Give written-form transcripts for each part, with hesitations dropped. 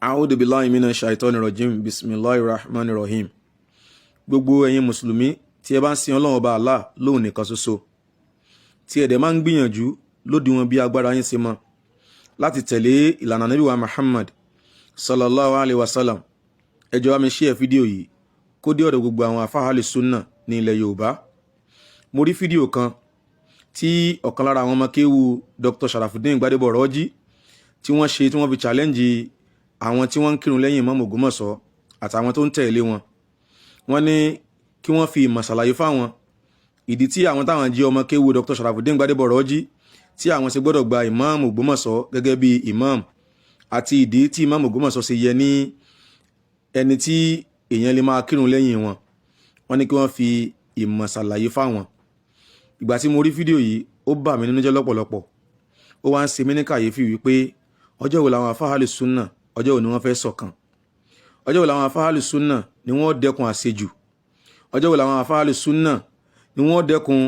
A'udhu billahi minash shaitani rajim. Bismillahir rahmanir rahim. Gbogbo ẹ̀yin mùsùlùmí tí ẹ bá ń sin Ọlọ́run Ọba Allah lóhun nìkan ṣoṣo, tí ẹ dẹ̀ máa ń gbìyànjú lódiwọ̀n bí agbára yín ṣe mọ́ láti tẹ̀lé ìlànà Ànábì wa Muhammad sallallahu alayhi wa sallam, ẹ jọ̀ọ́ bá mi share fídíò yìí kó dé ọ̀dọ̀ gbogbo àwọn àfáà sunna ní ilẹ̀ Yorùbá. Mo rí fídíò kan tí ọ̀kan lára àwọn ọmọ kéwu Dr. Sharafuddin Gbadebo Rọ́jí tí wọ́n ṣe, tí wọ́n fi challenge àwọn tí wọ́n ń kírun lẹ́yìn Imam Ògbómọ̀ṣọ́ àtàwọn tó ń tẹ̀lé wọn. Wọ́n ní kí wọ́n fi ìmọ̀ ṣàlàyé fáwọn ìdí tí àwọn táwọn jí ọmọ kéwu Dr. Sharafuddin Gbadebo Rọ́jí tí àwọn ṣe gbọ́dọ̀ gba Imam Ògbómọ̀ṣọ́ gẹ́gẹ́ bí imam, àti ìdí tí Imam Ògbómọ̀ṣọ́ ṣe yẹ ní ẹni tí èèyàn lè máa kírun lẹ́yìn wọn. Wọ́n ní kí wọ́n fi ìmọ̀ ṣàlàyé fáwọn. Ìgbà tí mo rí fídíò yìí, ó bà mí nínú jẹ́ lọ́pọ̀lọpọ̀. Ó wá ń ṣe mí ní kàyéfì wípé ọjọ́ wo làwọn afáhàlì súnà, ọjọ́ wo ni wọ́n fẹ́ ṣọ̀kan? Ọjọ́ wo làwọn afáhàlì súnà ni wọ́n dẹ́kun àṣejù? Ọjọ́ wo làwọn afáhàlì súnà ni wọ́n dẹ́kun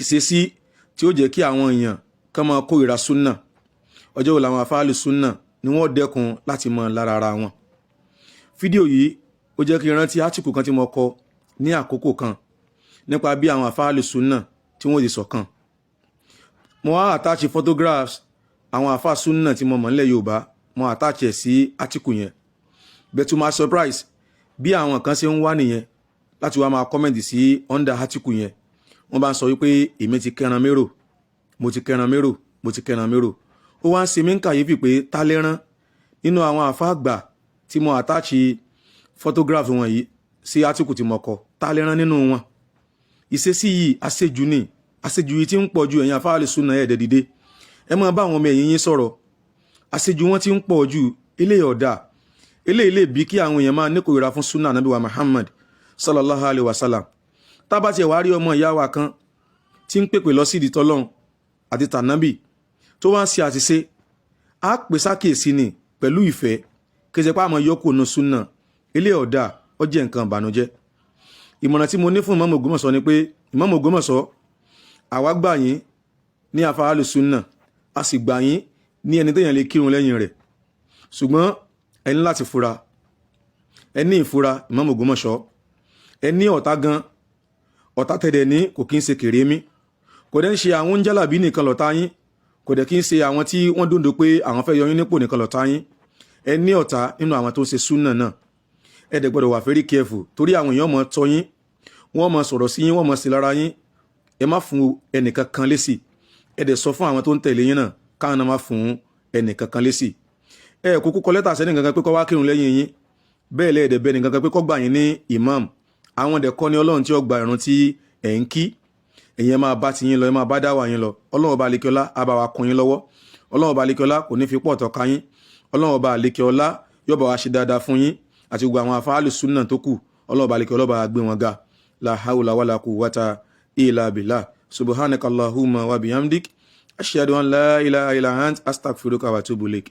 ìṣesí tí ó jẹ́ kí àwọn èèyàn kàn máa kórìíra súnà? Ọjọ́ wo làwọn afáhàlì súnà ni wọ́n dẹ́kun láti mọ lára ara wọn? Fídíò yìí, ó jẹ́ kí n rántí átíkù kan tí mo kọ ní àkókò kan nípa bí àwọn afáhàlì súnà tí wọ́n ti ṣọ̀kan. Mo wá attach photographs àwọn àfáà súnà tí mo mọ̀ nílẹ̀ Yorùbá, mo attach ẹ̀ sí átíkù yẹn. But to my surprise, bí àwọn kan ṣe ń wá nìyẹn láti wá máa comment sí under átíkù yẹn. Wọ́n bá ń sọ wípé èmi ti kẹran mérò, mo ti kẹran mérò, mo ti kẹran mérò. Ó wá ń ṣe mí ń kàyéfì pé ta lẹ́rán nínú àwọn àfáà àgbà tí mo attach photograph wọn yìí sí átíkù tí mo kọ? Ta lẹ́rán nínú wọn? Ìṣesí yìí, àṣejù ni. Àṣejù yìí ti ń pọ̀ ju. Ẹ̀yin àfáà súnà, ẹ̀ẹ́dẹ̀ dìde, ẹ máa bá àwọn ọmọ ẹ̀yìn yín sọ̀rọ̀. Àṣejù wọn ti ń pọ̀ ju. Eléyìí ọ̀dà, eléyìí lè bí kí àwọn èèyàn máa níkòrira fún sunna Ànábì wa Muhammad sallallahu alayhi wa sallam. Tá bá tiẹ̀ wá rí ọmọ ìyá wa kan tí ń pèpè lọ sí ìdí tọ́lọ́run àti tànábì tó wá ń ṣe àṣìṣe, á pè sákèsí ni pẹ̀lú ìfẹ́, kí ṣe pé àmọ́ yọkù nu sunna. Eléyìí ọ̀dà, ó jẹ́ nǹkan ìbànújẹ́. Ìmọ̀ràn tí mo ní fún Ìmáàmù Ògbómọ̀ṣọ́ ni pé, Ìmáàmù Ògbómọ̀ṣọ́, àwa gbà yín ní afáàlù sunna, a sì gbà yín ní ẹni téèyàn lè kírun lẹ́yìn rẹ̀, ṣùgbọ́n ẹ ní láti fura. Ẹ ní ìfura, Ìmáàmù Ògbómọ̀ṣọ́. Ẹ ní ọ̀tá gan. Ọ̀tá tẹ̀dẹ̀ ní kò kí ń ṣe kèrémí, kò dẹ̀ ń ṣe àwọn jálàbí nìkan lọ̀tá yín, kò dẹ̀ kí ń ṣe àwọn tí wọ́n dòndò pé àwọn fẹ́ yọ yín nípò nìkan lọ̀tá yín. Ẹ ní ọ̀tá nínú àwọn tó ń ṣe súnà náà. Ẹ dẹ̀ gbọ́dọ̀ wà very careful, torí àwọn èèyàn mọ̀ tọ́ yín, wọ́n mọ̀ sọ̀rọ̀ sí yín, wọ́n mọ̀ sí lára yín. Ẹ má fún ẹnìkan kan lésì. Ẹ dẹ̀ sọ fún àwọn tó ń tẹ̀lé yín náà káwọn náà má fún ẹnìkan kan lésì. Ẹ kúkú kọ lẹ́tà sẹ́ni kankan pé kó wá kírun lẹ́yìn yín. Bẹ́ẹ̀ lẹ́ẹ̀dẹ̀ bẹ́ẹ̀ nìkan kan pé kó gbà yín ní imam. Àwọn dẹ̀ kọ́ ní Ọlọ́run tí ó gba ìrun tí ẹ̀ ń kí. Ẹ̀yin ẹ máa bá ti yín lọ, ẹ máa bá dáwà yín lọ. Ọlọ́run Ọba àlekíọ́lá á bá wa kún yín lọ́wọ́. Ọlọ́run Ọba àlekíọ́lá kò ní fi pọ̀ tọ́ka yín. Ọlọ́run Ọba àlekíọ́lá yóò bá wa ṣe dáadáa fún yín àti gbogbo àwọn afáàlù súnà tó kù. Ọlọ́run Ọba àlekíọ́lá bá gbé wọn ga. La hawla wala quwwata illa billah. Subhanaka allahumma wa bihamdik, ashhadu an la ilaha illa ant, astaghfiruka wa atubu ilaik.